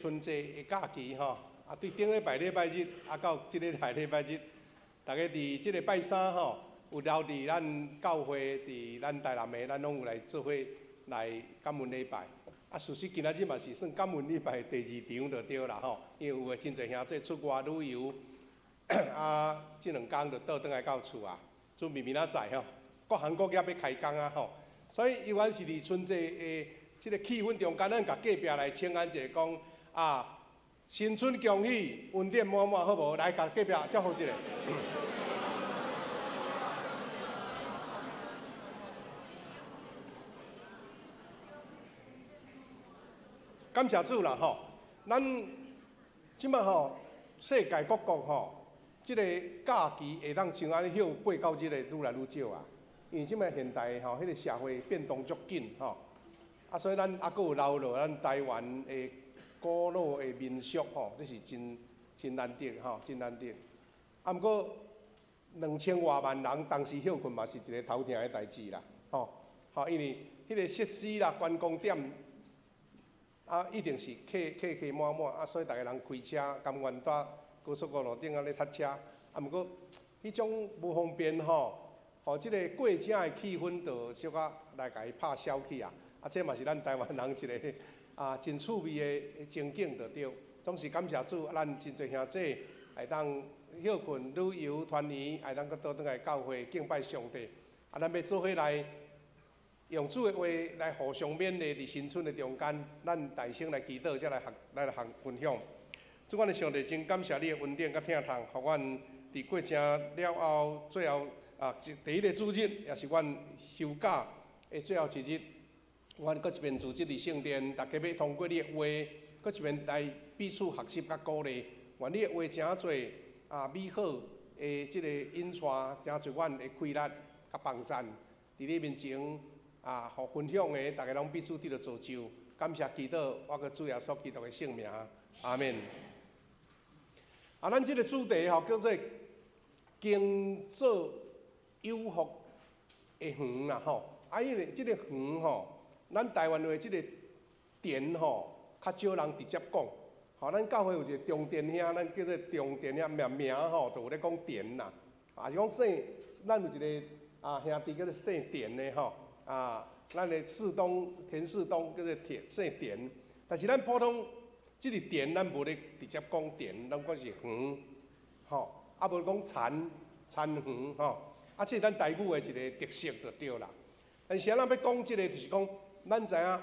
春節的假期吼，啊，對頂禮拜禮拜日，啊到這禮拜禮拜日，逐家佇這个拜三吼，有留佇咱教會，佇咱台南的，咱攏有來做伙來感恩禮拜。啊，事實今仔日嘛是算感恩禮拜第二場就對啦吼，因為有的真濟兄弟出外旅遊，啊，這兩工就倒轉來到厝啊，準備明仔載吼，各行各業欲開工啊吼，所以猶原是佇春節的這个氣氛中間，咱共隔壁來請安一下講。啊，新春恭喜，恩典滿滿，好無？來，共隔壁祝福一下。感謝主啦吼！咱這馬吼，世界各國吼，這个假期會當像按呢休八九日的愈來愈少啊。因為這馬現代吼，彼个社會變動足緊吼，啊，所以咱猶閣有留落咱台灣的古老的民俗吼，這是真真難得吼，真難得。啊，毋過兩千外萬人同時歇睏嘛，是一个頭疼的代誌啦，吼，吼，因為彼个設施啦、觀光點啊，一定是客客客滿滿啊，所以逐个人開車甘願佇高速公路頂仔咧塞車。啊，毋過彼種無方便吼，予這个過節的氣氛就小可來共伊拍消去啊。啊，這嘛是咱台灣人一个啊，真趣味的情景就對，總是感謝主，咱真濟兄弟會當歇睏旅遊團圓，會當閣倒轉來教會敬拜上帝。啊，咱欲做伙來用主的話來互相勉勵，佇新春的中間，咱大聲來祈禱，才來學來學分享。主，阮的上帝，真感謝你的恩典佮疼痛，予阮佇過程了後，最後啊，第一个主日，也是阮休假的最後一日。阮閣一遍組織佇聖殿，逐家欲通過你的話，閣一遍來彼此學習佮鼓勵。願你的話誠濟啊美好的這个引帶，誠濟阮的開力佮幫贊。佇你面前啊，予分享的，逐家攏彼此得著造就。感謝祈禱，我閣主耶穌基督的聖名，阿們。啊，咱這个主題吼叫做耕作有福的園啦吼。啊，因為這个園吼。咱台灣話這个田吼，較少人直接講。吼，咱教會有一个中田兄，咱叫做中田兄，名名吼，就有咧講田啦。啊，是講姓，咱有一个啊兄弟叫做姓田的吼，啊，咱的世東田世東叫做田姓田。但是咱普通這个田，咱無咧直接講田，攏講是園，吼，啊無講田田園吼。啊，這是咱台語的一个特色就對啦。但是咱欲講這个，就是講。咱知影，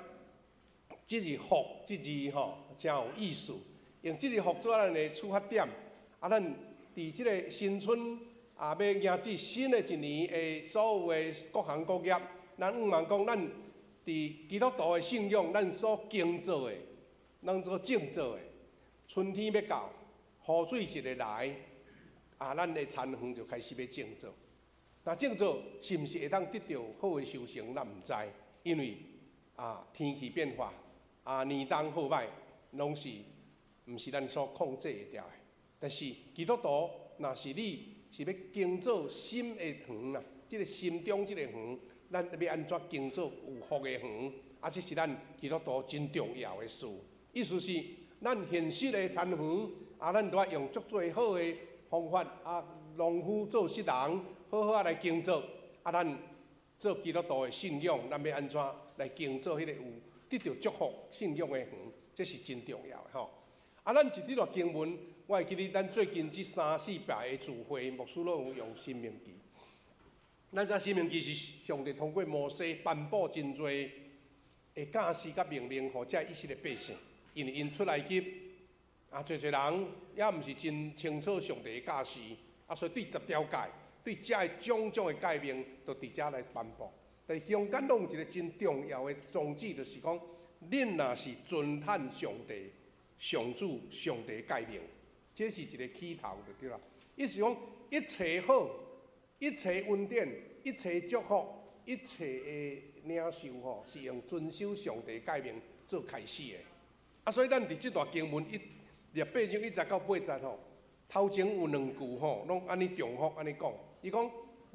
這字福這字吼，誠有意思。用這字福做咱的出發點，啊，咱佇這个新春啊，欲迎接新的一年的所有的各行各業，咱向望講，咱佇基督徒的信仰，咱所耕作的，咱所種作的，春天欲到，雨水一个來，啊，咱的田園就開始欲種作。若種作是毋是會當得著好的收成，咱毋知，因為。啊，天氣變化，啊，年冬好歹，攏是毋是咱所控制會著的。但是基督徒，若是你是欲耕作心的園啦，這个心中這个園，咱欲按怎耕作有福的園？啊，這是咱基督徒真重要的事。意思是，咱現實的田園，啊，咱都愛用足濟好的方法，啊，農夫做穡人，好好仔來耕作，啊，咱。做基督徒的信仰，咱欲按怎來耕作彼个有得著祝福信仰的園，這是真重要的吼。啊，咱一節段經文，我會記得咱最近這三四擺的聚會，牧師攏有用申命記。咱知申命記是上帝通過摩西頒布真濟的教示佮命令，予這以色列百姓，因為𪜶出埃及，啊，濟濟人也毋是真清楚上帝的教示，啊，所以對十條誡。對遮的種種的誡命，都佇遮來頒布。但是中間攏有一个真重要的宗旨，就是講，恁若是遵行上帝、上主、上帝誡命，這是一个起頭就對啦。意思講，一切好、一切恩典、一切祝福、一切的領受吼，是用遵守上帝誡命做開始的。啊，所以咱佇這段經文一八章一節到八節吼，頭前有兩句吼，攏按呢重複按呢講。伊講：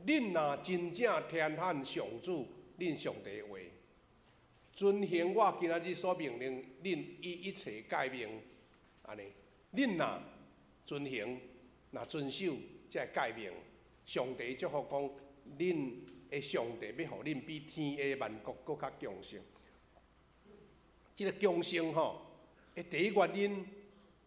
恁若真正聽行上主恁上帝的話，遵行我今仔日所命令恁伊一切誡命，按呢，恁若遵行，若遵守這个誡命，上帝祝福講，恁的上帝欲予恁比天下萬國閣較強盛。這个強盛吼，的第一原因，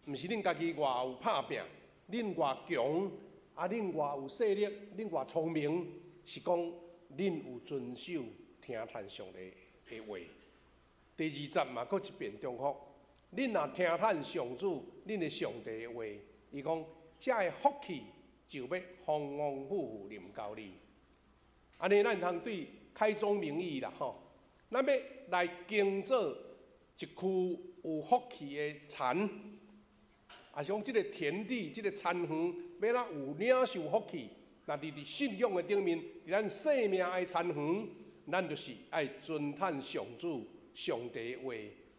毋是恁家己偌有拍拚，恁偌強，啊，恁偌有勢力，恁偌聰明，是講恁有遵守聽趁上帝的話。第二節嘛，閣一遍重複，恁若聽趁上主，恁的上帝的話，伊講，這个福氣就欲豐豐富富臨到你。按呢，咱通對開宗明義啦吼，咱欲來耕作一區有福氣的田，抑是講這个田地、這个田園，欲怎有領受福氣？若佇信仰的頂面，佇咱生命的田園，咱就是愛遵趁上主、上帝的話。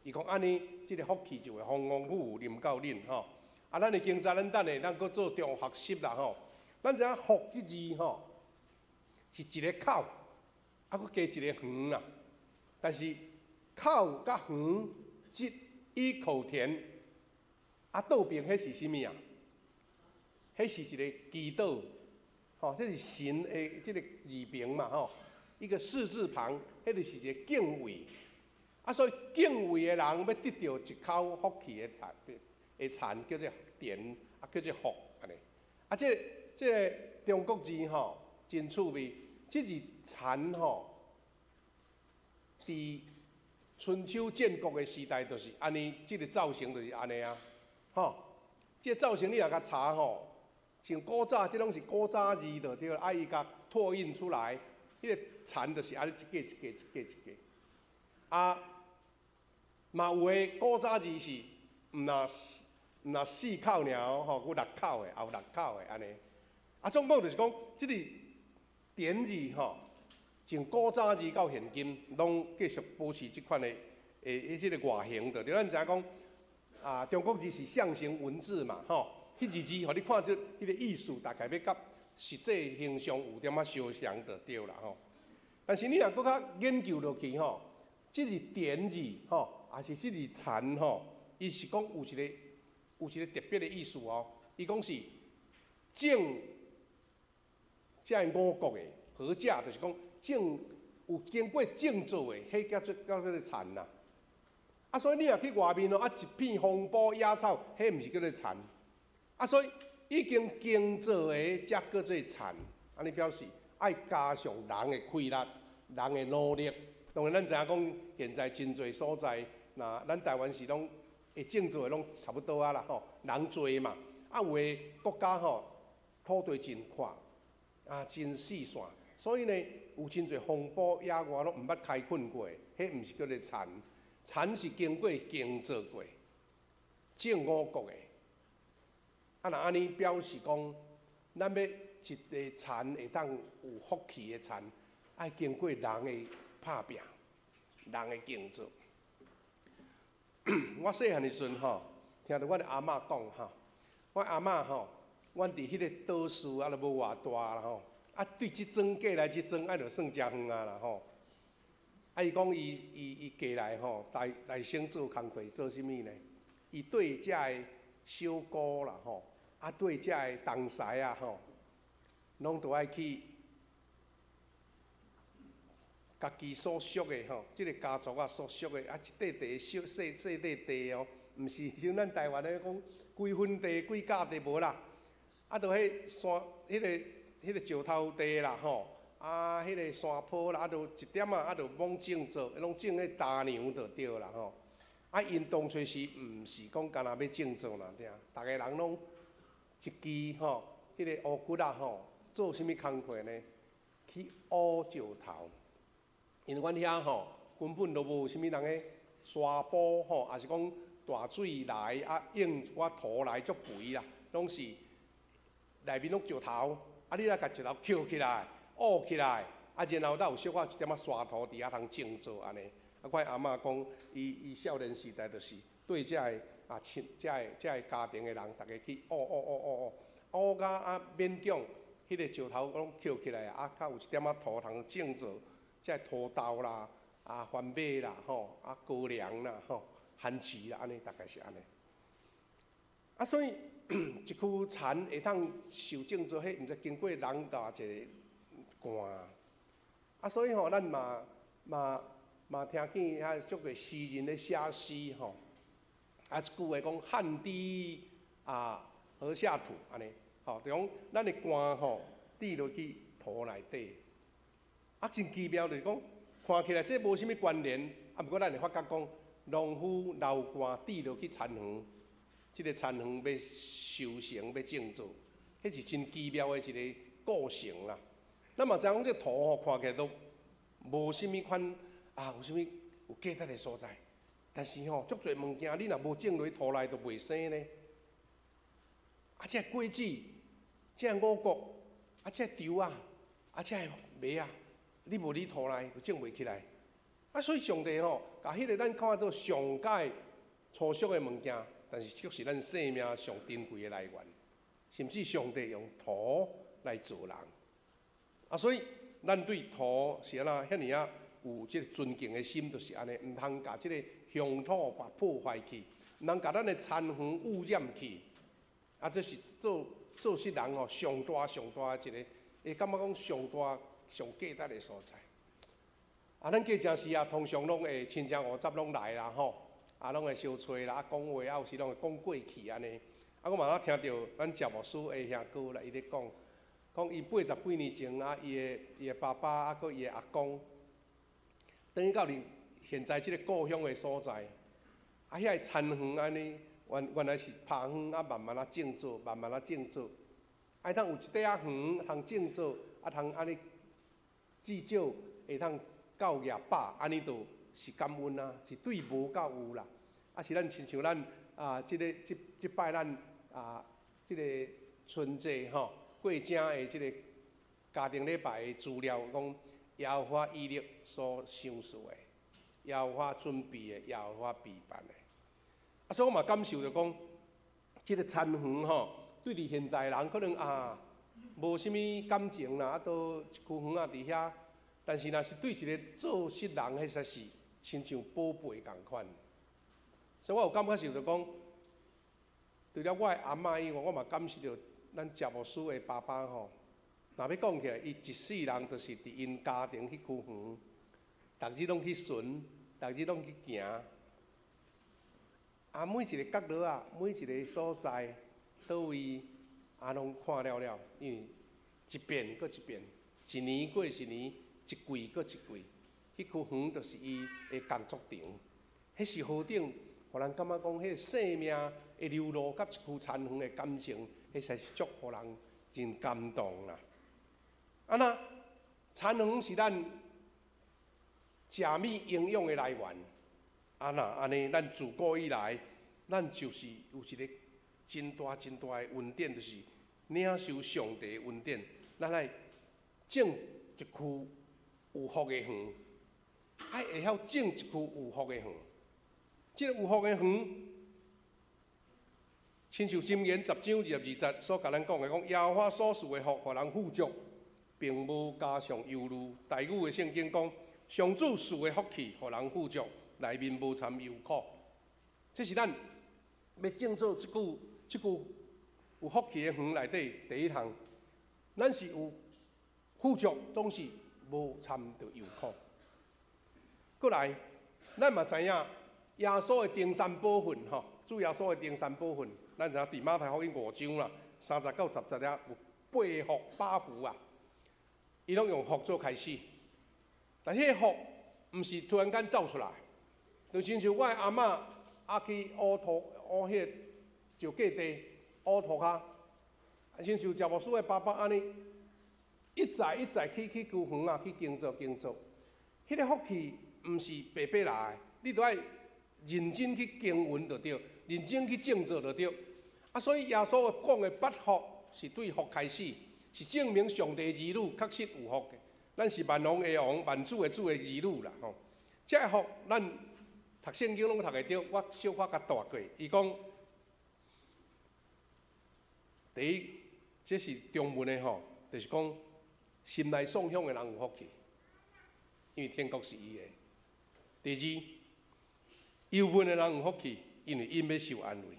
伊講按呢，這个福氣就會豐豐富富臨到恁吼。啊，咱的經節，咱等下咱閣做重學習啦吼。咱知影福這字吼，是一个口，啊，閣加一个園啦。但是口佮園，這一口田，啊，倒爿彼是啥物啊？彼是一个祈禱，吼，這是神的這个字旁嘛，吼，一個示字旁，彼就是一個敬畏。啊，所以敬畏的人欲得著一口福氣的田的田，叫做田，啊，叫做福，按呢。啊，這个中國字吼，真趣味。這字田吼，佇春秋戰國的時代就是按呢，這个造型就是按呢啊，吼，這个造型你若共查吼，像古早這攏是古早字就對，啊伊共拓印出來，彼个田就是按呢一格一格一格一格，啊，嘛有的古早字是毋若四口爾吼，閣六口的，也有六口的按呢。啊，總講就是講，這个田字吼，從古早字到現今，攏繼續保持這款的這个外形的。就咱知影講，啊，中國字是象形文字嘛，吼，彼字字，予你看出彼个意思，大概欲佮實際形象有點仔相像就對啦吼。但是你若閣較研究落去吼，這字田字吼，抑是這字田吼，伊是講有一個特別的意思哦。伊講是種這个五穀的禾稼，就是講種有經過種作的，彼叫做田啦。啊，所以你若去外面哦，啊一片荒坡野草，彼毋是叫做田。啊，所以已經耕作的才叫做田。按呢表示愛加上人的氣力、人的努力。當然，咱知影講，現在真濟所在，若咱台灣是攏會種作的攏差不多啊啦吼，人濟嘛。啊，有的國家吼，土地真闊，啊，真細散，所以呢，有真濟荒坡野外攏毋捌開墾過，彼毋是叫做田。田是經過耕作過、種五穀的。啊，若按呢表示講，咱欲一个田會當有福氣的田，愛經過人的拍拚，人的耕作。我細漢的時陣吼，聽著阮的阿嬤講吼，阮阿嬤吼，阮佇彼个島嶼啊，都無偌大啦吼，啊，對這庄過來這庄，啊，就算誠遠啊啦吼。啊，伊講伊過來吼，來先做工課做啥物呢？伊對遮个小姑啦吼，啊，對遮个同師啊吼，攏都愛去家己所屬的吼，這个家族啊所屬的啊，一塊地小細細塊地哦，毋是像咱台灣咧講幾分地幾甲地無啦，啊，就彼山彼个石頭地啦吼，啊，彼个山坡啦，啊，就一點仔啊，就罔種作，攏種彼大娘就對啦吼。啊，𪜶當初時毋是講干焦欲種作爾，逐个人攏一支吼，彼个烏骨仔吼，做啥物工課呢？去挖石頭。因為阮遐吼根本都無啥物人咧沙坡吼，抑是講大水來啊，湧一寡土來足肥啦，攏是內面攏石頭，啊，你若共石頭抾起來、挖起來，啊，然後才有小可一點仔沙土佇遐通種作按呢。啊，阮阿嬤講，伊少年時代就是對遮个啊親，遮个家庭的人，逐个去挖挖挖挖挖，挖甲啊勉強，彼个石頭攏抾起來啊，較有一點仔土通種作。這土豆啦、啊番麥啦、吼啊高粱啦、吼番薯啦，按呢大概是按呢。啊，所以一區田會當受種做，彼毋知經過人偌濟汗。啊，所以吼，咱嘛聽見遐足濟詩人咧寫詩吼。啊，一句話講汗滴啊，禾下土按呢，吼，就講咱的汗吼滴落去土內底。啊，真奇妙就是講，看起來這無啥物關聯，啊，毋過咱會發覺講，農夫流汗滴落去田園，這個田園欲收成欲種作，彼是真奇妙的一個過程啦。咱嘛知影講，這個土吼看起來都無啥物款啊，有啥物有價值的所在。但是吼，足濟物件你若無種落去土內，就袂生咧。啊，這個果子，這個五穀，啊，這個稻仔，啊，這個麥仔，你無佇土內，就種袂起來。啊，所以上帝吼，共彼個咱看做上蓋粗俗的物件，但是卻是咱生命上珍貴的來源。甚至上帝用土來造人。啊，所以咱對土是按怎遐爾仔有這個尊敬的心，就是按呢，毋通共這個鄉土共破壞去，毋通共咱的田園污染去。啊，這是做做穡人吼上大上大的一個，會感覺講上大上價值的所在。啊，咱過正時啊，通常攏會親戚五十攏來啦吼，啊，攏會相揣啦，啊，講話啊，有時攏會講過去按呢。啊，我嘛捌聽著咱謝牧師的兄哥來，伊咧講，講伊80幾年前啊，伊的爸爸啊，閣伊的阿公，轉去到佇現在這個故鄉的所在，啊，遐個田園按呢，原來是曬荒啊，慢慢仔種作，慢慢仔種作，啊，通有一塊仔園通種作，啊，通按呢至少會通夠額飽，按呢就是感恩啊，是對無到有啦。啊，是咱親像咱啊，這个這這擺咱啊，這个春節吼過正的這个家庭禮拜的資料，講耶和華以勒所賞賜的，耶和華準備的，耶和華備辦的。啊，所以我嘛感受著講，這个田園吼，對佇現在人可能啊無啥物感情啦，啊，都一區園仔佇遐，但是若是對一个做穡人，彼實是親像寶貝仝款。所以我有感覺受著講，除了我的阿嬤以外，我嘛感受著咱謝牧師的爸爸吼。若欲講起來，伊一世人就是佇𪜶家庭彼區園，逐日攏去巡，逐日攏去行。啊，每一个角落仔，每一个所在，佗位啊攏看了了，因為一遍閣一遍，一年過一年，一季閣一季，彼區園就是伊的工作場。彼是何等，予人感覺講，彼个生命的流露，佮一區田園的感情，彼實是足予人真感動啦。啊那田園是咱食物營養的來源。啊若按呢，咱自古以來，咱就是有一个真大真大的恩典，就是領受上帝的恩典。咱來種一區有福的園，愛會曉種一區有福的園。這个有福的園，親像箴言10章22節所共咱講的，講耶和華所賜的福，予人富足，並無加上憂慮。台語的聖經講，上主賜的福氣，予人富足，內面無摻憂苦。這是咱欲種做這句有福氣的園內底第一項，咱是有富足，總是無摻著憂苦。過來，咱嘛知影耶穌的登山寶訓吼，主耶穌的登山寶訓，咱知影佇馬太福音五章啦，30到10節遐有八福八福啊，伊攏用福做開始，但彼個福毋是突然間走出來，就親像我的阿嬤啊去烏塗烏彼個石過地烏塗跤，啊親像謝牧師的爸爸按呢，一再一再去區園仔去耕作耕作，彼个福氣毋是白白來的，你著愛認真去耕耘就對，認真去種作就對。啊，所以耶穌講的八福是對福開始，是證明上帝兒女確實有福的。咱是萬王的王、萬主的主的兒女啦吼。這个福咱讀聖經攏讀會著，我小可共帶過。伊講，第一，這是中文的吼，就是講心內喪享的人有福氣，因為天國是伊的。第二，憂悶的人有福氣，因為𪜶欲受安慰。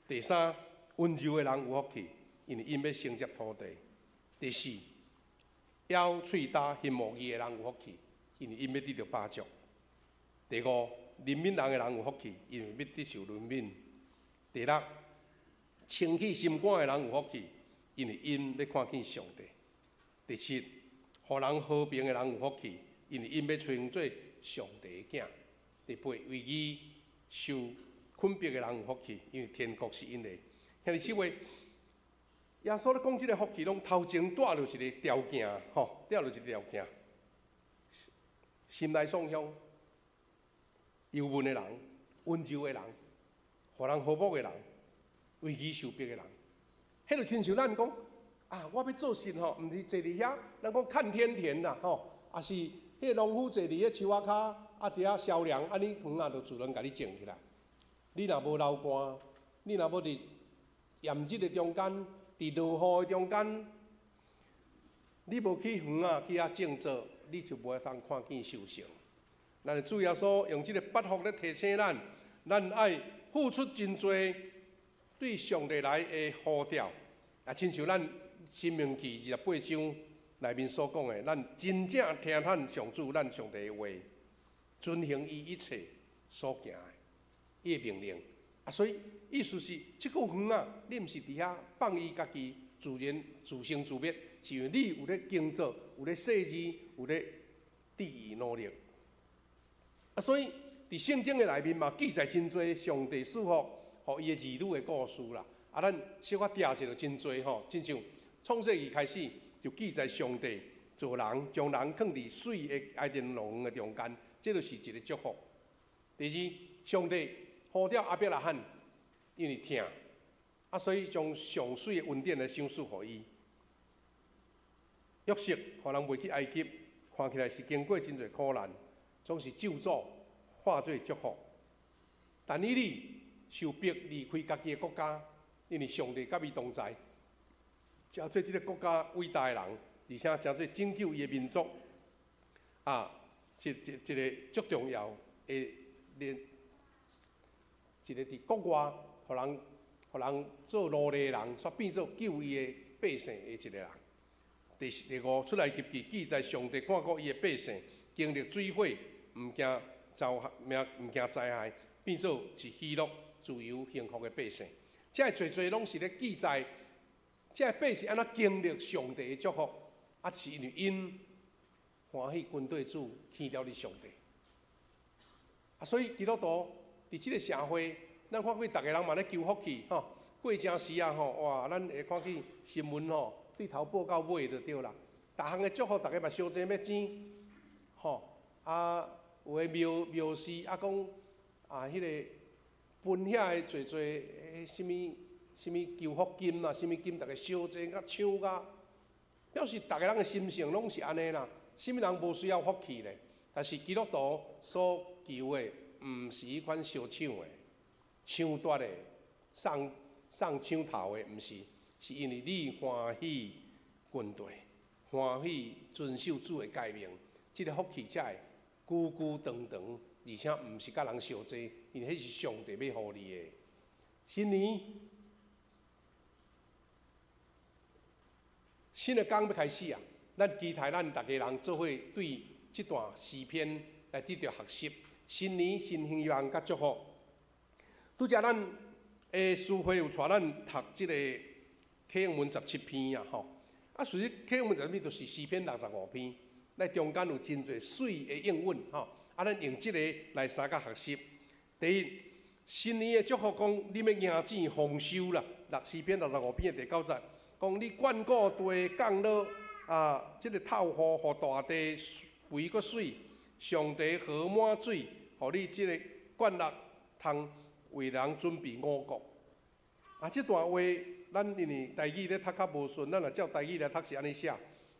第三，溫柔的人有福氣，因為𪜶欲承接土地。第四，枵喙焦羨慕義的人有福氣，因為𪜶欲得著飽足。第五，憐憫人的人有福氣，因為欲得受憐憫。第六，清氣心肝的人有福氣，因為𪜶欲看見上帝。第七，予人和平的人有福氣，因為𪜶欲稱做上帝的囝。第八，為義受困迫的人有福氣，因為天國是𪜶的。兄弟姊妹，耶穌咧講這个福氣，攏頭前帶著一个條件，吼，帶著一个條件。心內爽向、憂悶的人、溫柔的人、予人和睦的人、為義受迫的人，彼就親像咱講啊，我欲做事吼，毋是坐佇遐，咱講看天田啦，吼，抑是彼个農夫坐佇彼樹仔跤，啊，佇遐乘涼，按呢園仔就自然共你種起來。你若無流汗，你若無佇炎熱的中間，佇落雨的中間，你無去園仔去遐種作，你就無法通看見收成。咱的主耶穌用這个八福咧提醒咱，咱愛付出真濟對上帝來的呼召，啊，親像咱申命記28章內面所講的，咱真正聽咱上主、咱上帝的話，遵行伊一切所行的伊的命令。啊，所以意思是，這個園仔，你毋是佇遐放伊家己自然自生自滅，是因為你有咧耕作，有咧細膩，有咧致意努力。啊，所以佇聖經的內面嘛，記載真濟上帝賜福予伊的兒女的故事啦。啊，咱小可聽者就真濟吼，親像創世記開始就記載上帝造人，將人囥佇媠的伊甸樂園的中間，這就是一个祝福。第二，上帝呼召亞伯拉罕，因為疼，啊，所以將上媠的恩典來賞賜予伊。約瑟予人賣去埃及，看起來是經過真濟苦難，總是咒詛化做祝福。但以理受逼離開家己的國家，因為上帝佮伊同在，成做這个國家偉大的人，而且成做拯救伊的民族，啊，這一个足重要的，一个佇國外，予人做奴隸的人，煞變做救伊的百姓的一个人。第五，出埃及記記載上帝看顧伊的百姓，經歷水火，毋驚遭命，毋驚災害，變做是喜樂、自由、幸福的百姓。這个濟濟攏是咧記載，這个百姓按怎經歷上帝的祝福，啊，是因為𪜶歡喜跟綴主，牽著佇上帝。啊，所以基督徒佇這个社會，咱看見逐个人嘛咧求福氣，吼，過正時啊，吼，哇，咱會看見新聞吼，對頭報到尾就對啦。逐項的祝福，逐个嘛相爭欲爭，吼，啊，有的廟廟師啊講啊，彼个分遐的濟濟，彼啥物啥物求福金啊，啥物金，逐个相爭甲搶甲，表示逐个人的心性攏是按呢啦。啥物人無需要福氣咧？但是基督徒所求的，毋是彼款相搶的、搶奪的、送送搶頭的，毋是，是因為你歡喜跟綴，歡喜遵守主的誡命，這个福氣才會久久長長，而且毋是佮人相爭，因為彼是上帝欲予你的。新年新的工欲開始啊！咱期待咱逐家人做伙對這段詩篇來得著學習。新年新希望佮祝福。拄才咱的詩會有帶咱讀這个啟應文17篇啊，吼。啊，事實啟應文十七篇就是詩篇65篇，咱中間有真濟媠的應允，吼。啊，咱用這个來相佮學習。第一，新年的祝福講，你欲迎戰豐收啦。六詩篇65篇的第九節，講你眷顧地降落啊，這个透雨，予大地肥閣媠，上帝河滿水，予你這个灌落通為人準備五穀。啊，這段話，咱因為台語咧讀較無順，咱若照台語來讀是按呢寫。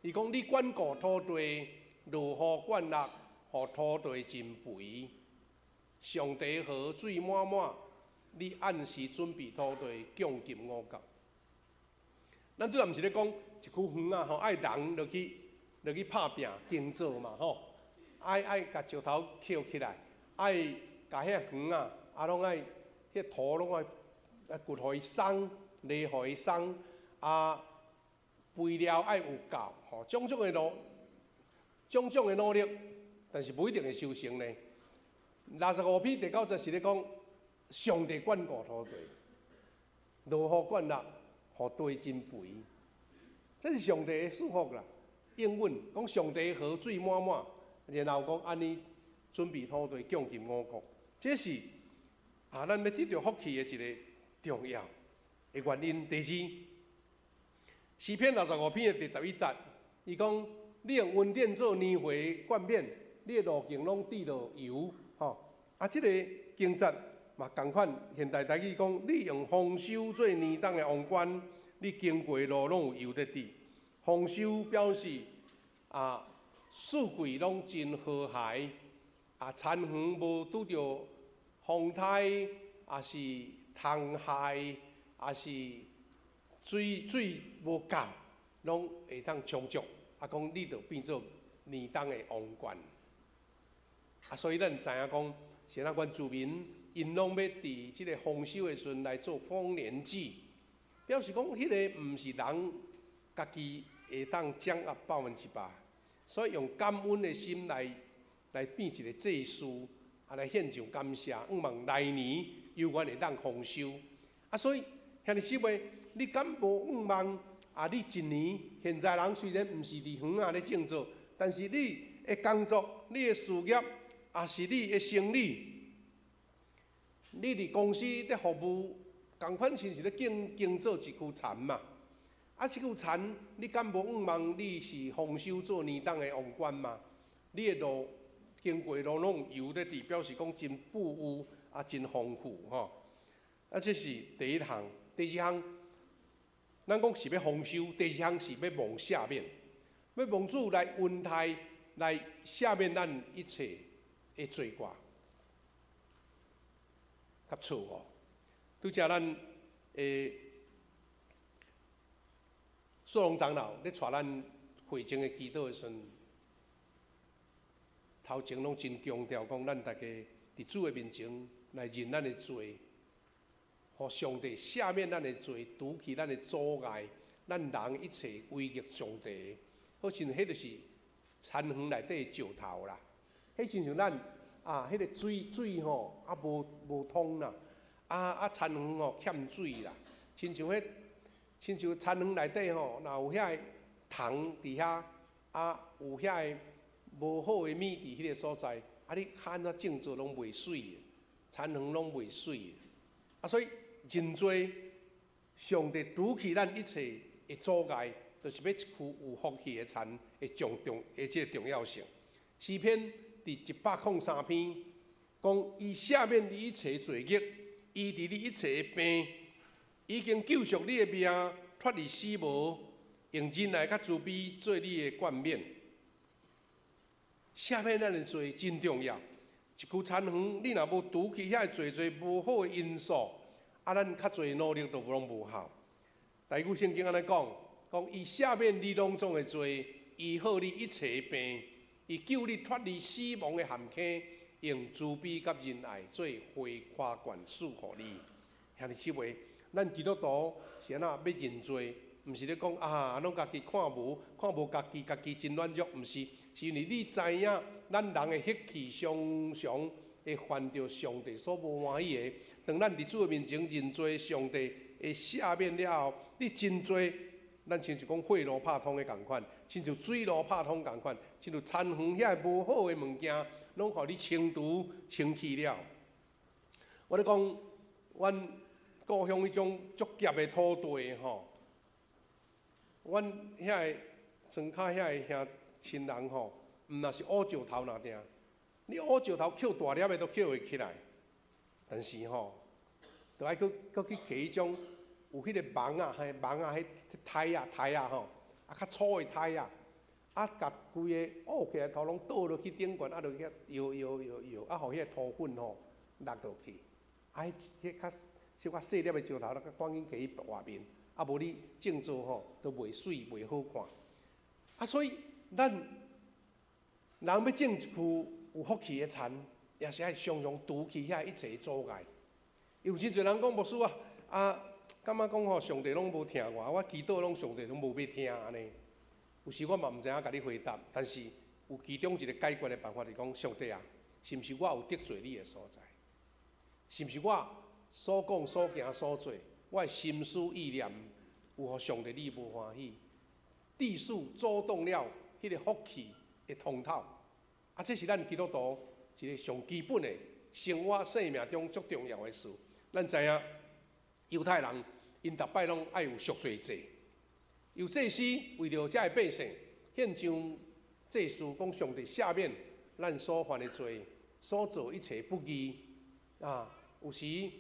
伊講你眷顧土地，落雨灌落，予土地真肥。上帝河水滿滿，你按時準備土地，供給五穀。咱拄仔毋是咧講一區園仔吼，愛人落去落去拍拚耕作嘛吼，愛愛共石頭抾起來，愛共彼園仔啊攏愛彼土攏愛啊骨予伊鬆，犁予伊鬆，啊肥料愛有夠，吼，種種的努力，但是無一定會收成呢。65篇第九節是咧講上帝眷顧土地，落雨灌落，予地真肥，這是上帝的祝福啦。應允講上帝河水滿滿，然後講按呢準備土地供給五穀，這是啊，咱欲得著福氣的一个重要的原因。第二，詩篇65篇的第11節，伊講你用恩典做年歲冠冕，你的路徑攏滴著油，吼。啊，這个經節嘛仝款，現代台語講，你用豐收做年冬的王冠，你經過的路攏有油佇滴。豐收表示啊，四季攏真和諧，啊，田園無拄著風颱，抑是蟲害，抑是水無夠，攏會當充足。啊，講你就變做年冬的王冠。啊，所以咱知影講，是按怎原住民𪜶攏欲佇這个豐收的時陣來做豐年祭，表示講彼个毋是人家己會當掌握100%，所以用感恩的心來變一个祭司，啊來獻上感謝，向望來年猶原會當豐收。啊，所以兄弟姊妹，你敢無向望？啊，你一年現在人雖然毋是佇園仔咧種作，但是你的工作、你的事業，抑是你的生理，你佇公司咧服務，仝款親像咧耕作一區田嘛。啊，這區田你敢無向望？你是豐收做年冬的王冠嗎？你的路經過路攏油咧滴，表示講真富裕啊，真豐富吼。啊，這是第一項。第二項，咱講是欲豐收，第二項是欲蒙赦免，欲蒙主來恩待，來赦免咱一切的罪過佮錯誤。拄才咱的素龍長老咧帶咱會前的祈禱的時陣，頭前攏真強調講，咱大家佇主的面前來認咱的罪，予上帝赦免咱的罪，除去咱的阻礙，咱人一切違逆上帝，好親像彼就是田園內底的石頭啦。彼親像咱啊，彼个水吼啊無通啦，啊田園吼欠水啦，親像田園內底吼，若有遐个蟲佇遐，啊有遐个無好的物佇彼个所在，啊你按怎種作攏袂媠的，田園攏袂媠的。啊，所以認罪，上帝除去咱一切的阻礙，就是欲一區有福氣的田的重重的這个重要性。詩篇佇103篇講，伊赦免你一切罪孽，醫治你一切的病，已經救贖你的命，脫離死亡，用仁愛佮慈悲做你的冠冕。赦免咱的罪真重要。一區田園，你若無除去遐濟濟無好的因素，啊，咱較濟努力都攏無效。台語聖經按呢講，講伊赦免你攏總的罪，醫好你一切的病，伊救你脫離死亡的陷坑，用慈悲佮仁愛做花冠賜予你。兄弟姊妹，咱基督徒是按怎欲認罪？毋是咧講啊，攏家己看無，看無家己，家己真軟弱，毋是，是因為你知影，咱人的血氣常常會犯著上帝所無歡喜的。當咱佇主的面前認罪，上帝會赦免了後，你真濟，咱親像講血路拍通的仝款，親像水路拍通仝款，親像田園遐個無好的物件，攏予你清除清去了。我咧講，阮故鄉彼種足澀的土地吼，阮遐个莊跤遐个兄親人吼，毋若是挖石頭爾定，你挖石頭抾大粒的都抾會起來，但是吼，就愛閣閣去摕彼種有彼個網仔，嘿網仔彼苔仔苔仔吼，啊較粗的苔仔，啊共規个挖起來土攏倒落去頂懸，啊落去遐搖搖搖搖，啊予彼個土粉吼落落去，啊彼彼較小可細粒的石頭，咱閣趕緊摕去外面，啊無你種作吼都袂媠袂好看。啊，所以咱人欲種一區有福氣的田，也是愛常常除去遐一切阻礙。有真濟人講牧師啊，啊，感覺講吼，上帝攏無聽我，我祈禱攏上帝攏無欲聽按呢。有時我嘛毋知影共你回答，但是有其中一個解決的辦法是講，上帝啊，是毋是我有得罪你的所在？是毋是我所講所行所做，我的心思意念有予上帝你無歡喜？致使阻擋了彼个福氣的通透。啊，這是咱基督徒一個上基本的生活生命中足重要的事。咱知影猶太人𪜶逐擺攏愛有贖罪祭，有祭司為著遮的百姓獻上祭司，講上帝赦免咱所犯的罪，所做一切不義啊，有時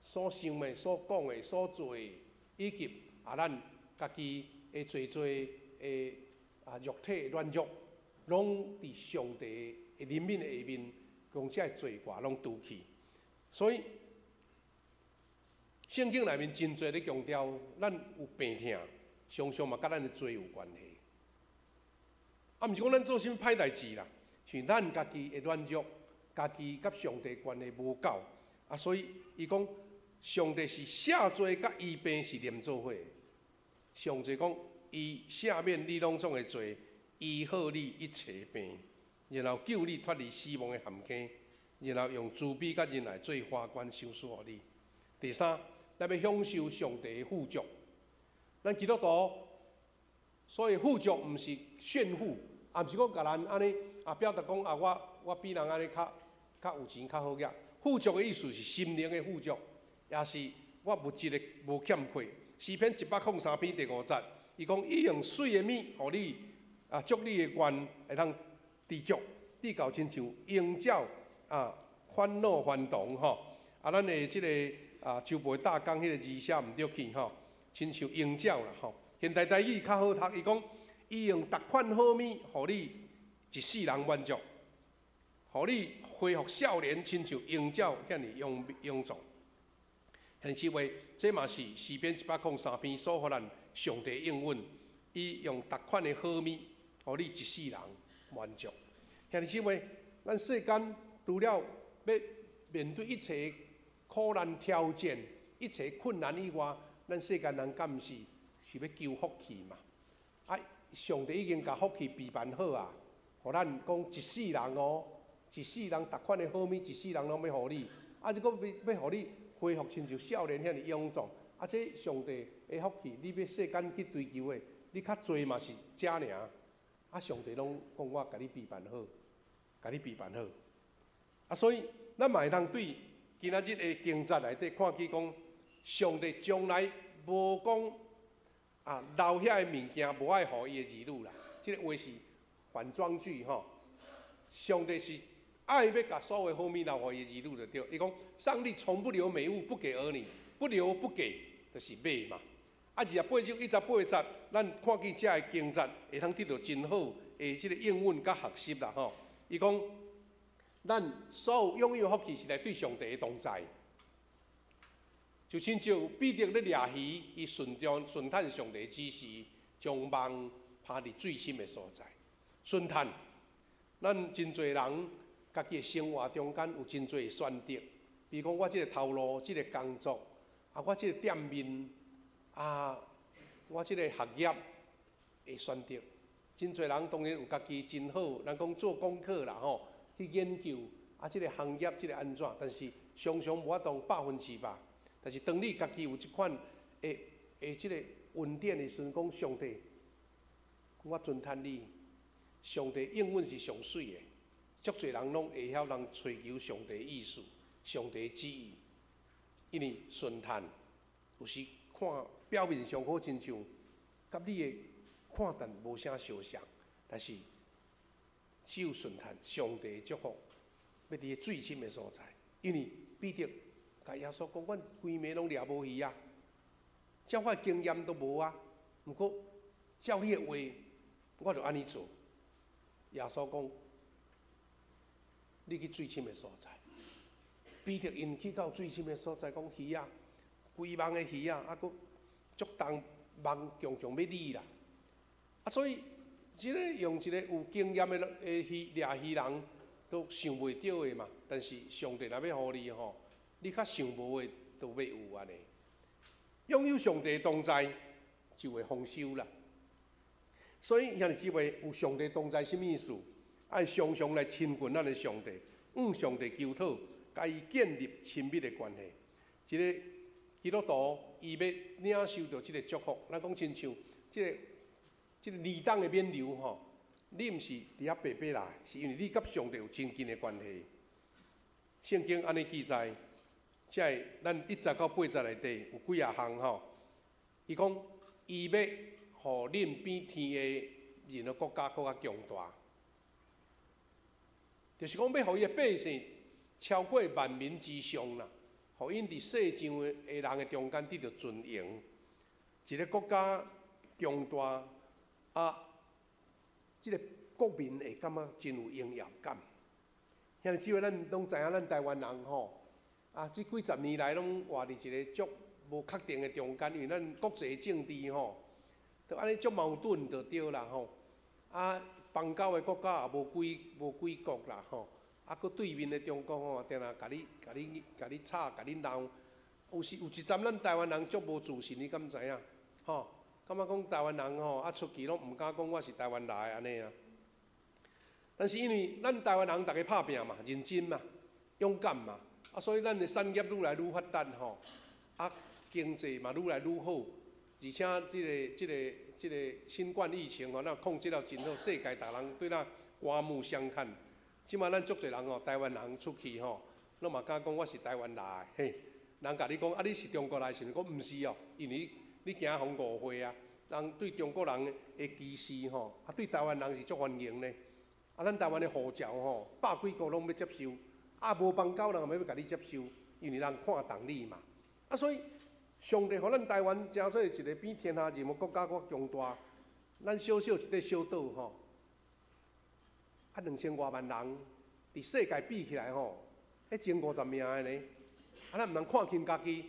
所想的、所講的、所做的，以及啊咱家己的濟濟的啊肉體軟弱，攏佇上帝的憐憫下面，將這个罪過攏除去。所以聖經內面真濟咧強調，咱有病痛，常常嘛佮咱的罪有關係。啊，毋是講咱做啥物歹代誌啦，是咱家己的軟弱，家己佮上帝關係無夠。啊，所以伊講上帝是赦罪佮醫病是連做伙的。上帝講，伊赦免你攏總的罪，醫好你一切病，然後救你脫離死亡的陷坑，然後用慈悲佮仁愛做花冠賞賜予你。第三，咱欲享受上帝的富足。咱基督徒，所以富足毋是炫富，也毋是講共人按呢啊表達講啊，我比人按呢較較有錢較好額。富足的意思是心靈的富足，也是我物質的無欠缺。詩篇103篇第五節，伊講伊用媠的物予你啊，足你的願會當知足，至到親像鷹鳥啊，返老還童吼。啊，咱的這个啊，周培大綱彼个字寫毋著去吼，親像鷹鳥啦吼。現代台語較好讀，伊講伊用逐款好物予你一世人滿足，予你恢復少年，親像鷹鳥遐爾勇勇壯。現實話，這嘛是詩篇103篇所予咱上帝應允，伊用逐款的好物，予你一世人滿足。兄弟姊妹，咱世間除了欲面對一切苦難挑戰、一切困難以外，咱世間人敢毋是是欲求福氣嘛？啊，上帝已經共福氣備辦好啊，予咱講一世人哦，一世人逐款的好物，一世人攏欲予你，啊，這閣欲予你恢復親像少年遐爾勇壯，啊！這上帝的福氣，你欲世間去追求的，你較濟嘛是這爾。啊！上帝攏講我共你備辦好，共你備辦好。啊，所以咱嘛會當對今仔日的經節內底看見講，上帝從來無講啊留遐的物件無愛予伊的兒女啦。這个話是反裝句吼。上帝是愛欲共所有好物留予伊的兒女就對。伊講上帝從不留美物不給兒女，不留不給，就是欲嘛。啊，28章1十八節，咱看見這个經節會通得到真好的這个應允佮學習啦吼。伊講，咱所有擁有福氣是來對上帝的同在，就親像彼得咧掠魚，伊順將順趁上帝指示，將網拋佇水深的所在。順趁，咱真濟人家己的生活中間有真濟選擇，比如講我這个頭路、這个工作，啊，我這个店面，啊，我這个學業的選擇，真濟人當然有家己真好，人講做功課啦吼，去研究啊，這个行業這个按怎，但是常常無法度100%。但是當你家己有這款的的這个恩典的時陣，講上帝，我尊嘆你，上帝應允是上媠的，足濟人攏會曉人揣求上帝意思、上帝旨意，因為順趁有時看表面上好親像佮你的看淡無啥相像，但是只有順趁上帝祝福，欲佇水深的所在，因為彼得共耶穌講，阮規暝攏掠無魚啊，照我的經驗都無啊。毋過照你的話，我就按呢做。耶穌講，你去水深的所在。彼得𪜶去到水深的所在，講魚仔，規網的魚仔，啊，閣足重網強強欲離啦。啊，所以這个用一个有經驗的的魚掠魚人都想袂著的嘛。但是上帝若欲予你吼，你較想無的都欲有按呢。擁有上帝同在，就會豐收啦。所以兄弟姊妹，有上帝同在，啥物意思？愛常常來親近咱的上帝，向上帝求討，共伊建立親密的關係。一个基督徒，伊欲領受著這个祝福，咱講親像這個年冬的冕旒吼，你毋是佇遐白白來，是因為你佮上帝有親近的關係。聖經按呢記載，這个咱1節到8節內底有幾仔項吼。伊講，伊欲予恁比天下任何國家閣較強大，就是講欲予伊的百姓超過萬民之上啦，予𪜶佇世上的人的中間得著尊榮。一个國家強大啊，這个國民會感覺真有榮耀感。兄弟姊妹，咱攏知影，咱台灣人吼，啊，這幾十年來攏活佇一个足無確定的中間，因為咱國際政治吼，都按呢足矛盾就對啦吼。啊，邦交的國家也無幾國啦吼。啊，閣對面的中國吼，定定共你、共你、共你吵、共你鬧。有時有一陣，咱台灣人足無自信，你敢知影？吼，感覺講台灣人吼，啊出去攏毋敢講我是台灣來按呢啊。但是因為咱台灣人逐家拍拚嘛，認真嘛，勇敢嘛，啊，所以咱的產業愈來愈發達吼，啊，經濟嘛愈來愈好，而且這個新冠疫情吼，咱控制了真好，世界逐人對咱刮目相看。這馬咱足濟人吼，台灣人出去吼，攏嘛敢講我是台灣來，嘿，人共你講啊，你是中國來，是毋是？講毋是哦，因為你驚予人誤會啊。人對中國人的歧視吼，啊對台灣人是足歡迎的。啊，咱台灣的護照吼，百幾國攏欲接受，啊無邦交人嘛欲共你接受，因為人看重你嘛。啊，所以上帝予咱台灣成做一个比天下任何國家閣強大。咱小小一塊小島吼，啊2000外萬人，佇世界比起來吼，彼前50名的呢。啊，咱毋通看輕家己。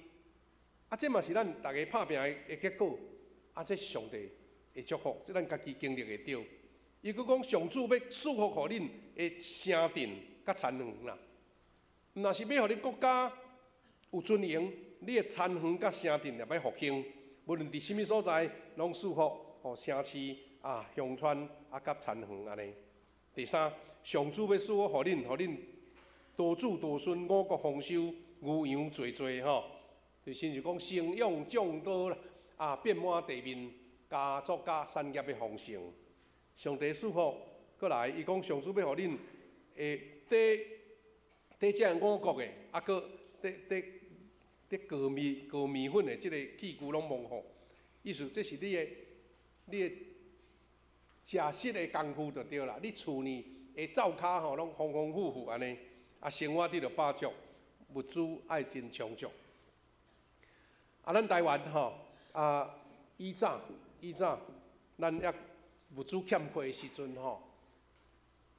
啊，這嘛是咱逐家拍拚的結果。啊，這是上帝的祝福，這咱家己經歷會著。伊閣講，上主欲賜福予恁的城鎮佮田園啦。若是欲予恁國家有尊榮，你的田園佮城鎮也欲復興。無論佇啥物所在，攏賜福予城市啊、鄉村啊、佮田園按呢。第三，上主欲賜福予恁，予恁多子多孫，五穀豐收，牛羊濟濟吼。就親像講生養眾多啦，啊，遍滿地面，家族佮產業的豐盛。上帝賜福，閣來，伊講上主欲予恁會得得這五穀的，啊，閣得得得高麵粉的這个器具攏蒙福。意思這是你的食食的工具就對啦。你厝內的灶跤吼，攏豐豐富富按呢，啊，生活得著飽足，物資愛真充足。啊，咱台灣吼，啊，以早，咱猶物資欠缺的時陣吼，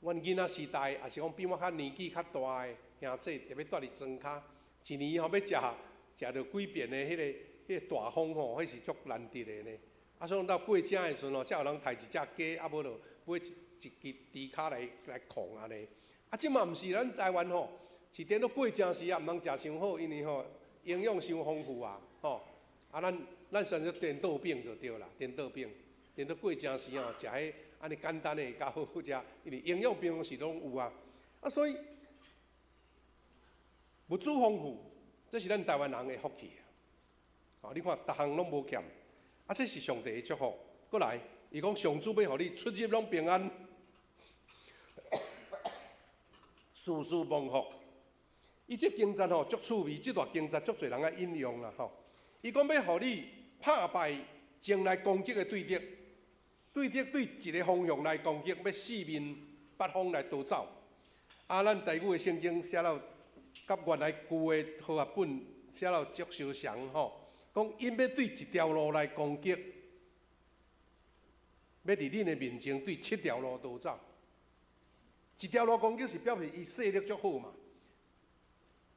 阮囡仔時代，抑是講比我較年紀較大的兄姊，特別蹛佇莊跤，一年吼欲食食著幾遍的彼個大風吼，彼是足難得的呢。啊，所以到過正的時陣吼，才有人刣一隻雞，啊無就買一支豬跤來炕按呢。啊，這馬毋是咱台灣吼，是顛倒過正時也毋通食傷好，因為吼營養傷豐富啊，吼。啊，咱選擇顛倒餅就對啦，顛倒餅，顛倒過正時吼，食彼按呢簡單的較好好食，因為營養平常時攏有啊。啊，所以物資豐富，這是咱台灣人的福氣啊！哦，你看，逐項攏無欠，啊，這是上帝的祝福。閣來，伊講上主欲予你出入攏平安，事事蒙福。伊這經節吼足趣味，這段經節足濟人愛引用啦吼。伊講欲予你拍敗前來攻擊的對敵，對敵對一个方向來攻擊，欲四面八方來逃走。啊，咱台語的聖經寫了，佮原來舊的和合本寫了足相像吼。講𪜶欲對一條路來攻擊，欲佇恁的面前對七條路逃走。一條路攻擊是表示伊勢力足好嘛，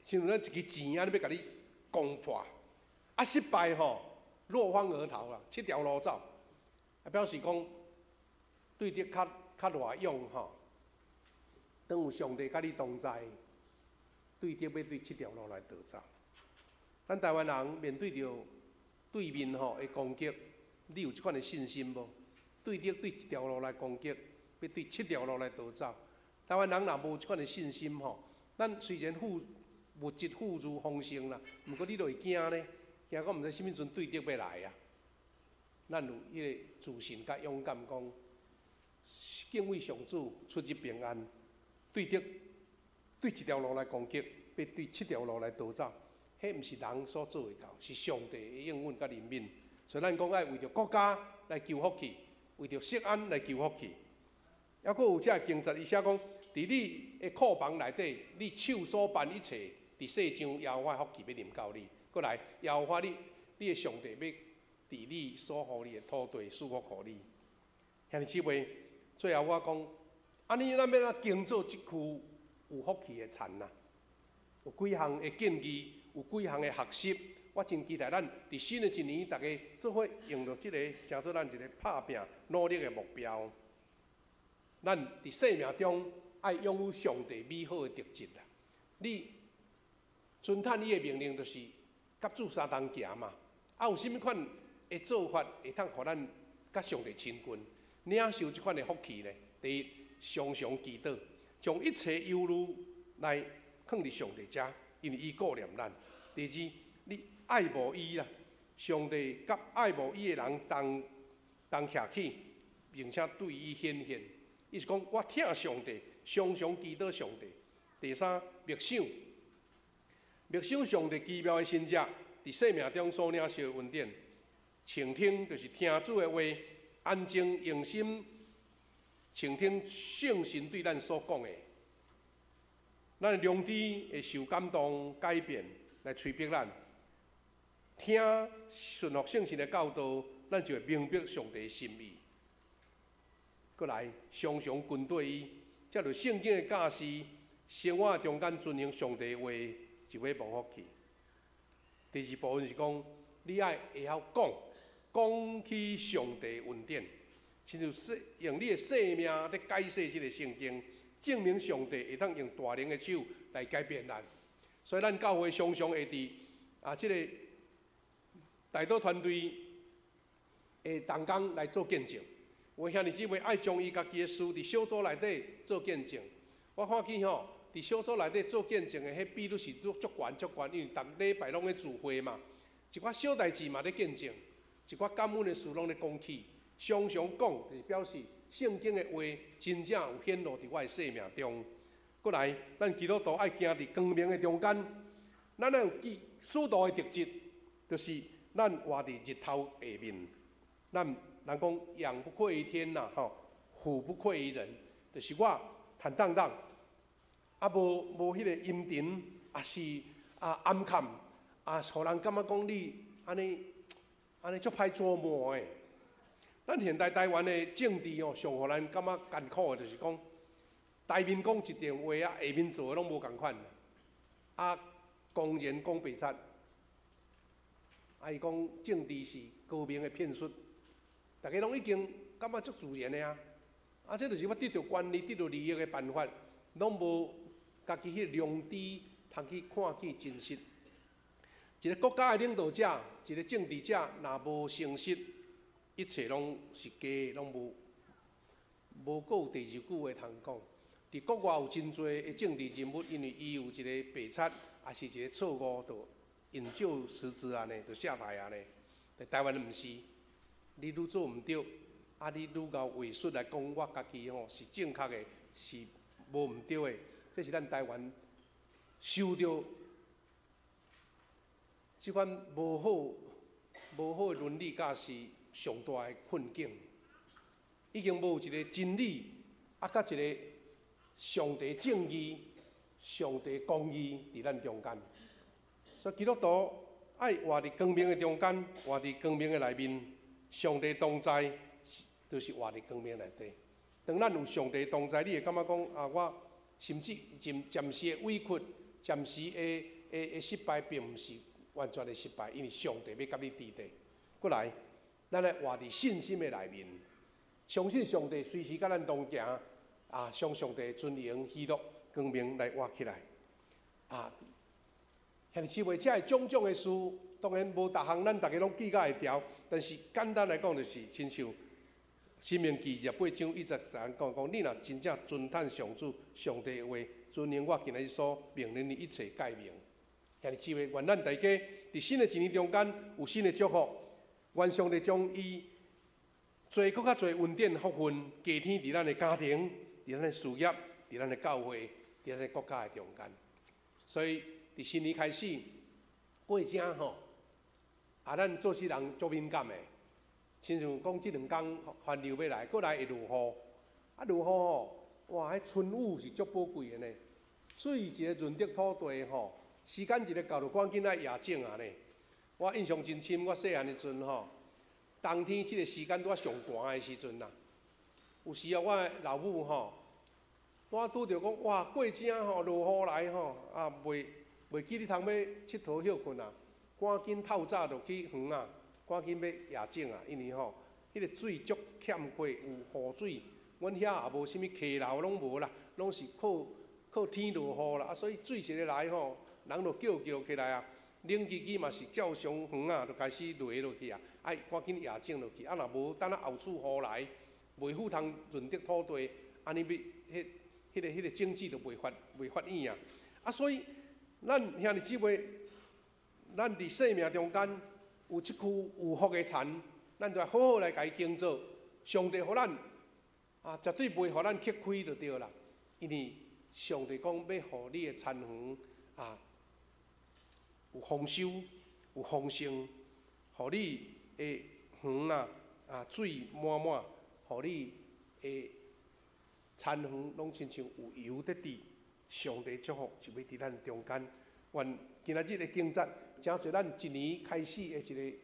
像咱一支箭按呢欲共你攻破，啊失敗吼，落荒而逃啦，七條路走，啊表示講對敵較較偌勇吼。當有上帝佮你同在，對敵欲對七條路來逃走。咱台灣人面對著對面吼會攻擊，你有這款的信心無？對敵對一條路來攻擊，欲對七條路來逃走。台灣人若無這款的信心吼，咱雖然富物質富足豐盛啦，毋過你就會驚咧，驚講毋知啥物陣對敵欲來啊。咱有彼個自信佮勇敢，講敬畏上主，出入平安。對敵對一條路來攻擊，欲對七條路來逃走。彼毋是人所做會到，是上帝的應允佮憐憫。所以咱講愛為著國家來求福氣，為著錫安來求福氣。抑閣有這个經節，伊寫講，佇你的庫房內底，你手所辦一切，佇世上耶和華福氣欲臨到你。閣來，耶和華你你的上帝欲佇你所予你的土地賜福予你。兄弟姊妹，最後我講，按呢咱欲按怎耕做這區有福氣的田啊？有幾項的建議，有幾項的學習，我真期待咱佇新的一年，逐家做伙用著這个，成做咱一个拍拚努力的目標。咱佇生命中愛擁有上帝美好的特質啦。你遵趁伊的命令，就是佮主相同行嘛。啊，有啥物款的做法會通予咱佮上帝親近，領受這款的福氣呢？第一，常常祈禱，將一切憂慮來囥佇上帝遮，因為伊顧念咱。第二，你愛慕伊啦，上帝佮愛慕伊的人同同徛起，並且對伊顯現。伊是講我疼上帝，常常祈禱上帝。第三，默想，默想上帝奇妙的神蹟，佇生命中所領受的恩典。傾聽就是聽主的話，安靜用心傾聽聖神對咱所講的。咱的良知會受感動改變，來催逼咱聽順服聖神的教導，咱就會明白上帝的心意。閣來，常常跟綴伊，藉著聖經的教示，生活中間遵行上帝的話，就會蒙福氣。第二部分是講，你愛會曉講，講起上帝恩典，親像用你的生命咧解釋這个聖經，證明上帝會當用大能的手來改變咱。所以咱教會常常會佇啊，這个代禱團隊的同工來做見證。有兄弟姊妹愛將伊家己的事佇小組內底做見證。我看見吼，佇小組內底做見證的，彼比率是足懸足懸，因為逐禮拜攏咧聚會嘛，一寡小代誌嘛咧見證，一寡感恩的事攏咧講起，常常講，就是表示聖經的話真正有顯露佇我的生命中。閣來，咱基督徒愛行佇光明的中間，咱愛有記使徒的特質，就是咱活佇日頭下面，咱。人講仰不愧於天啦，吼，俯不愧於人，就是我坦蕩蕩，啊無無彼个陰沉，抑是啊暗崁，啊，予人感覺講你按呢按呢足歹琢磨的。咱現代台灣的政治哦，上予咱感覺艱苦的，就是講台面講一段話啊，下面做的攏無仝款，啊，公然講白賊，啊，伊講政治是高明的騙術。逐家攏已經感覺足自然的啊！啊，這就是我得著權力、得著利益的辦法，攏無家己彼个良知通去看見真實。一個國家的領導者，一個政治者，若無誠實，一切攏是假的，攏無無閣有第二句話通講。佇國外有真濟的政治人物，因為伊有一个白賊，抑是一个錯誤，就引咎辭職按呢，就下台按呢。佇台灣毋是。你愈做毋對，啊！你愈𠢕話術來講，我家己吼是正確的，是無毋對的。這是咱台灣受著這款無好、無好的倫理教示上大的困境，已經無一个真理，啊，佮一个上帝正義、上帝公義佇咱中間。所以基督徒愛活佇光明的中間，活佇光明的內面。上帝同在，就是活佇光明內底。當咱有上帝同在，你會感覺講啊，我甚至暫暫時的委屈、暫時的的的失敗，並毋是完全的失敗，因為上帝欲佮你佇咧。閣來，咱來活佇信心的內面，相信上帝隨時佮咱同行，啊，將上帝尊榮、喜樂、光明來活起來。啊，兄弟姊妹，這个種種的事，當然無逐項咱逐家攏記甲會牢，但是簡單來講就是親像申命記28章1節講講，你若真正遵趁上主上帝的話，遵行我今仔日所命令你一切誡命。兄弟姊妹，願咱大家佇新的一年中間有新的祝福，願上帝將伊濟閣較濟恩典福分加添佇咱的家庭、佇咱的事業、佇咱的教會、佇咱的國家的中間。所以佇新年開始過正吼，啊，咱做事人足敏感的，親像講這兩工寒流欲來，閣來會落雨，啊落雨吼，哇，彼春雨是足寶貴的呢。水一个潤澤土地吼，時間一个到就趕緊愛掖種啊呢。我印象真深，我細漢的時陣吼，冬天這个時間拄仔上寒的時陣啦。有時啊，我的老母吼，拄拄著講哇，過正吼落雨來吼，啊袂袂記得通欲𨑨迌歇睏啊，趕緊透早就去園啊，趕緊欲掖種啊，因為吼，彼个水足欠缺，有雨水，阮遐也無啥物溪流攏無啦，攏是靠靠天落雨啦，啊所以水一个來吼，人就叫叫起來啊，冷吱吱嘛是照常園啊，就開始落落去啊，愛趕緊掖種落去，啊若無等仔後厝雨來，袂赴通潤澤土地，按呢欲彼彼个彼个種子就袂發袂發蘖啊，啊所以咱兄弟姊妹，咱佇生命中間有這區有福的田，咱就愛好好來共伊耕作。上帝予咱啊，絕對袂予咱吃虧就對啦。因為上帝講欲予你的田園啊有豐收、有豐盛，予你的園啊啊水滿滿，予你的田園攏親像有油得滴。上帝祝福就欲佇咱中間。願今仔日的經節，成做咱一年開始的一個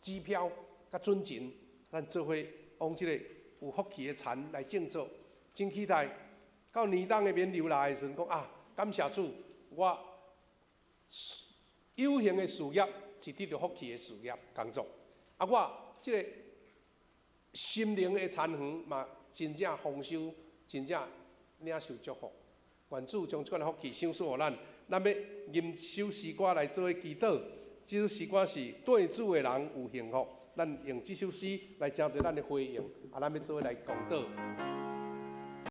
指標佮準繩，咱做伙往這個有福氣的田來種作。真期待到年終的勉勵來的時陣，講啊，感謝主，我有形的事業是得著福氣的事業工作。啊，我這個心靈的田園嘛，真正豐收，真正領受祝福。願主將這款的福氣賞賜予咱。咱欲吟首詩歌來做祈禱，這首詩歌是對主的人有幸福。咱用這首詩來成做咱的回應，啊，咱欲做伙來共禱。